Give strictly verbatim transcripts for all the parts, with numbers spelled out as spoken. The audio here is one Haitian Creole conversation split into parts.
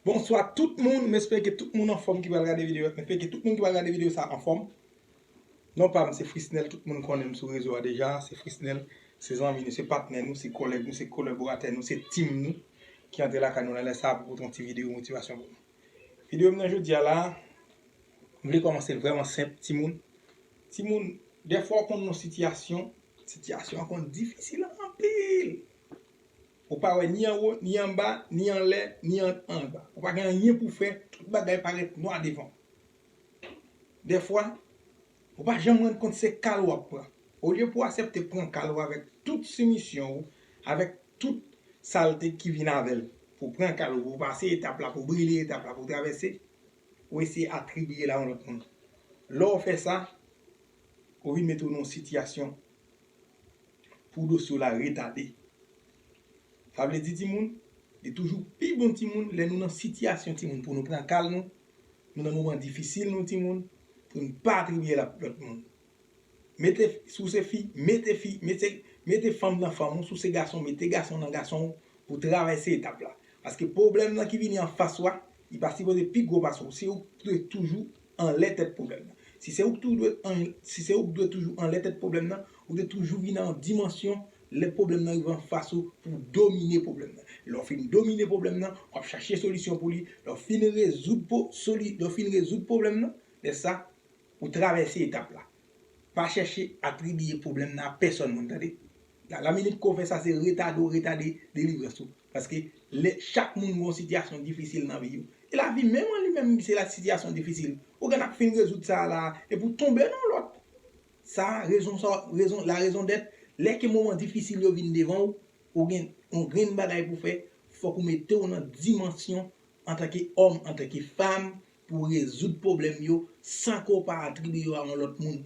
Bonswa tout moun, m espere ke tout moun anfòm ki pral gade videyo a. M espere ke tout moun ki pral gade videyo sa anfòm. Non pa m se Frisnel, tout moun konnen m sou rezo a deja, se Frisnel, se zanmi nou, se patnè nou, se kòlèg nou, se kolaboratè nou, se team nou ki antre lakay nou nan lè sa a pou pote yon ti videyo motivasyon pou nou. Videyo m nan jodi a la, m vle kòmanse l vrèman senp, timoun. Timoun, dèfwa w konn nan sitiyasyon, sitiyasyon an konn difisil anpil. Ou pa wè ni anwo, ni anba, ni anlè, ni an, anba. Ou pa gen anyen pou fè, tout bagay parèt nwa devan w. Dèfwa, ou pa janm rann kont se kal w ap pran. Olye pou w aksepte pran kal ou avèk tout simisyon ou, avèk tout salte ki vin avè l, pou w pran kal ou, pou w pase etap la, pou w brile etap la, pou w travèse, ou eseye atribiye l a yon lòt moun. Lè w fè sa, ou vin mete w nan yon sitiyasyon pou dosye w la retade. Sa vle di, timoun, li toujou pi bon, timoun, lè nou nan sitiyasyon, timoun, pou nou pran kal nou, nou nan moman difisil nou, timoun, pou nou pa atribiye l a lòt moun. Mete, si w se fi, mete fi, mete, mete fanm nan fanm ou, si w se gason, mete gason nan gason ou, pou travèse etap la. Paske pwoblèm nan ki vini anfas ou a, li pa sipoze pi gwo pase w. Se ou ki dwe toujou anlè tèt pwoblèm nan. Si se ou ki tou dwe an, si se ou ki dwe toujou anlè tèt pwoblèm nan, ou dwe toujou vin nan yon dimansyon lè pwoblèm nan rive anfas ou pou w domine pwoblèm nan. Lè w fin domine pwoblèm nan, w ap chache solisyon pou li. Lè w fin rezoud po, soli, lè w fin rezoud pwoblèm nan, lè sa, ou travèse etap la. Pa chèche atribiye pwoblèm nan a pèsòn moun, tande. La, la minit ke w fè sa, se retade w retade delivrans ou. Paske lè, chak moun gen yon sitiyasyon difisil nan vi yo. E lavi menm an li menm, se la sitiyasyon difisil. Ou gen ap fin rezoud sa a la, epi w tonbe nan lòt. Sa, rezon sa, rezon, la raison d'être, lè ke moman difisil yo vin devan w, ou gen yon grenn bagay pou fè, fòk ou mete w nan dimansyon antanke òm, antanke fanm, pou w rezoud pwoblèm yo san ke w pa atribiye yo a yon lòt moun.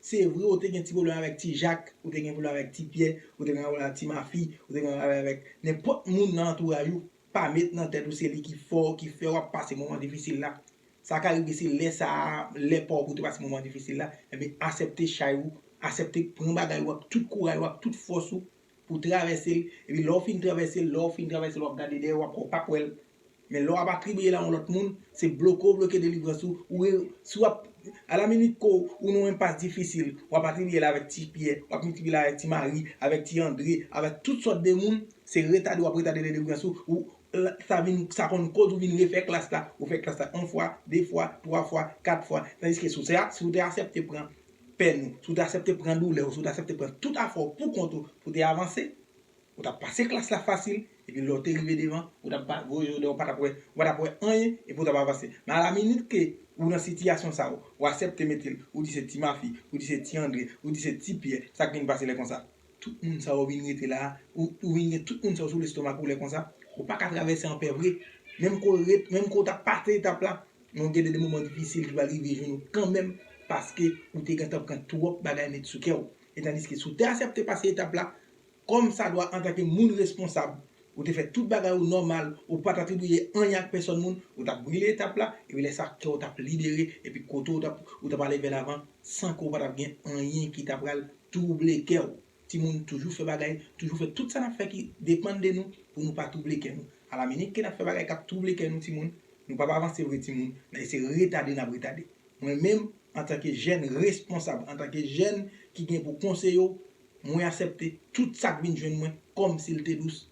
Se vre, ou te gen ti pwoblèm avèk ti Jak, ou te gen pwoblèm avèk ti Pyè, ou te gen pwoblèm avèk ti Mafi, ou te gen pwoblèm avèk nenpòt moun nan antouraj ou, pa met nan tèt ou se li ki fè w, ki fè w ap pase moman difisil la. Sa ka rive se lè sa a, lè pa w pou w te pase moman difisil la, enben aksepte chay ou, aksepte pran bagay ou ak tout kouraj ou, ak tout fòs ou, pou w travèse l, epi lè w fin travèse l, lè w fin travèse l, w ap gade dèyè w, w ap wè w p ap wè l. Men lè w ap atribiye l a yon lòt moun, se bloke w bloke delivrans ou, ou re, si w ap, a la minit ke w, ou nan yon enpas difisil, w ap atribiye l avèk ti Pyè, w ap atribiye l avèk ti Mari, avèk ti André, avèk tout sòt de moun, se retade w ap retade delivrans ou, ou, sa vin, sa konn koz ou vin refè klas la, ou fè klas la yon fwa, de fwa, twa fwa, kat fwa, tandiske si w te, si w te aksepte pran pèn ou, si w te aksepte pran doulè w, si w te aksepte pran tout afè w pou kont ou pou w te avanse, ou t ap pase klas la fasil, epi lè w te rive devan, ou t ap pa, ou, ou, ou pa t ap wè, ou pa t ap wè anyen, epi w t ap avanse. Men a la minit ke ou nan sitiyasyon sa yo, ou aksepte mete l, ou di se ti Mafi, ou di se ti André, ou di se ti Pyè, sa k vin pase lè konsa? Tout moun sa yo vin rete la, ou, ou vin gen tout moun sa yo sou lestomak ou lè konsa, ou pa ka travèse anpè vre. Menm ke w ret, menm ke w t ap pase etap la, men w gen de, de moman difisil ki pral rive jwenn ou kanmenm, paske ou te gentan pran twòp bagay met sou kè w. E tandiske si w te aksepte pase etap la, kòmsadwa antanke moun responsab, ou te fè tout bagay ou nòmal, ou pa t atribiye anyen ak pèsòn moun, ou t ap brile etap la, epi lè sa kè w t ap libere, epi kote w t ap, ou t ap ale vè lavan, san ke w pa t ap gen anyen ki ta pral twouble kè w. Timoun, toujou fè bagay, toujou fè tout sa n ap fè ki depann de nou pou nou pa twouble kè nou. A la minit ke n ap fè bagay k ap twouble kè nou, timoun, nou p ap avanse vre, timoun, n a eseye retade n ap retade. Mwen menm, antanke jèn responsab, antanke jèn ki gen pou konseye w, mwen aksepte tout sa k vin jwenn mwen kòmsi l te dous.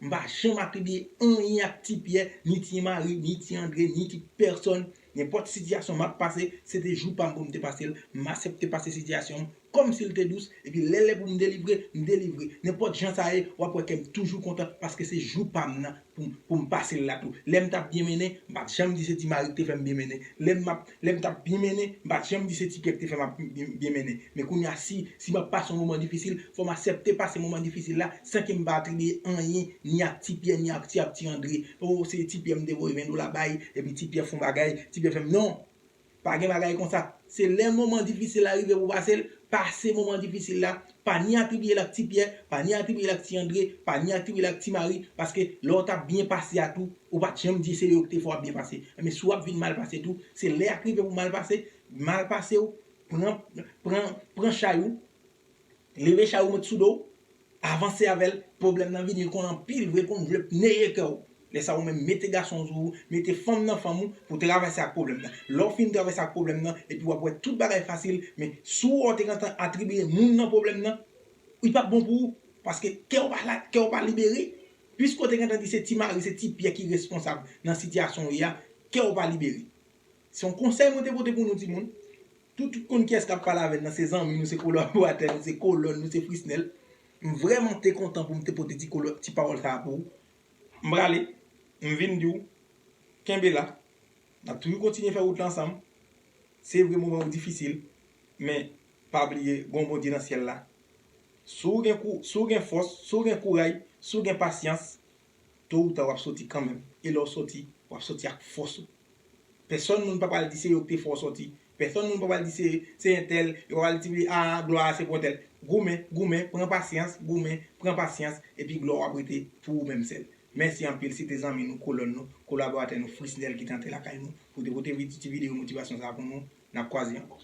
M pa janm atribiye anyen ak ti Pyè, ni ti Mari, ni ti André, ni ti pèsòn. Nenpòt sitiyasyon m ap pase, se te jou pa m pou m te pase l. M aksepte pase sitiyasyon m kòmsi l te dous, epi lè l lè pou m delivre, m delivre. Nenpòt jan sa ye, w ap wè kè m toujou kontan, paske se jou pa m nan pou m, pou m pase l la tou. Lè m t ap byen mennen, m pa t janm di se ti Mari ki te fè m byen mennen. Lè m ap, lè m t ap byen mennen, m pa t janm di se ti Pyè ki te fè m ap byen, byen mennen. Men kounye a, si, si m ap pase yon moman difisil, fò m aksepte pase moman difisil la san ke m pa atribiye anyen ni ak ti Pyè, ni ak ti, ak ti André. O, se ti Pyè m te voye ven dola bay, epi ti Pyè fè yon bagay, ti Pyè fè m, non! Pa gen bagay konsa. Se lè moman difisil la rive pou pase l, pase moman difisil la. Pa ni atribiye l ak ti Pyè, pa ni atribiye l ak ti André, pa ni atribiye l ak ti Mari, paske lè w t ap byen pase a tou, ou pa t janm di se yo ki te fè w ap byen pase. Men si w ap vin mal pase tou, se lè a k rive pou mal pase, mal pase w, pran, pran, pran chay ou, leve chay ou met sou do w, avanse avè l, pwoblèm nan vini, l konn anpil vre, konn vle neye kè w. Lè sa ou menm mete gason sou ou, mete fanm nan fanm ou pou travèse ak pwoblèm nan. Lè w fin travèse ak pwoblèm nan, epi w ap wè tout bagay fasil, men si w te gentan atribiye moun nan pwoblèm nan, li p ap bon pou ou. Paske kè w pa la, kè w pa libere. Piske w te gentan di se ti mari, se ti pyè ki responsab nan sitiyasyon w ye a, kè w pa libere. Se yon konsèy mwen te pote pou nou timoun. Tout, tout konn kiyès k ap pale avè n nan, se zanmi nou, se kolaboratè nou, se kolòn nou, se Frisnel. M vrèman te kontan pou m te pote ti kolo-, ti pawòl sa a pou ou. M prale, m vin di w, kenbe la. N ap toujou kontinye fè wout la ansanm. Se vre moman yo difisil, men pa bliye gon Bondye nan syèl la. Si w gen kou, si w gen fòs, si w gen kouraj, si w gen pasyans, to ou ta w ap soti kanmenm. E lè w soti, w ap soti ak fòs ou. Pèsonn moun pa pral di se yo ki te fè w soti. Pèsonn moun pa pral di se, se entèl, yo pa pral di a glwa a se pou entèl. Goumen, goumen, pran pasyans, goumen, pran pasyans, epi glwa w ap rete pou ou menm sèl. Mèsi anpil, se te zanmi nou, kolòn nou, kolaboratè nou, Frisnel ki te antre lakay nou, pou te pote vi-, ti videyo motivasyon sa a pou nou. N ap kwaze ankò.